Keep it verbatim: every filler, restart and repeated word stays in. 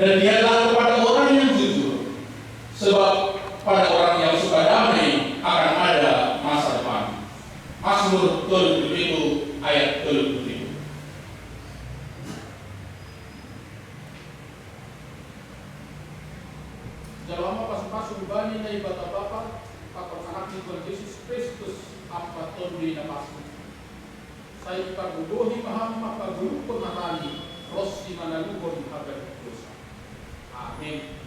Dan dialah kepada orang yang jujur, sebab pada orang yang suka damai akan ada masa depan. Mazmur tolu puluh pitu ayat tolu puluh pitu. Jalo ma pasu-pasu hubani Naibata Bapa, pakon Anakni Tuhan Jesus Kristus, ampa Tonduy Napasu. Sai pagogohi ma hamu mangkagoluphon hataNi, ronsi manaluhon haganup-ganup. Amin.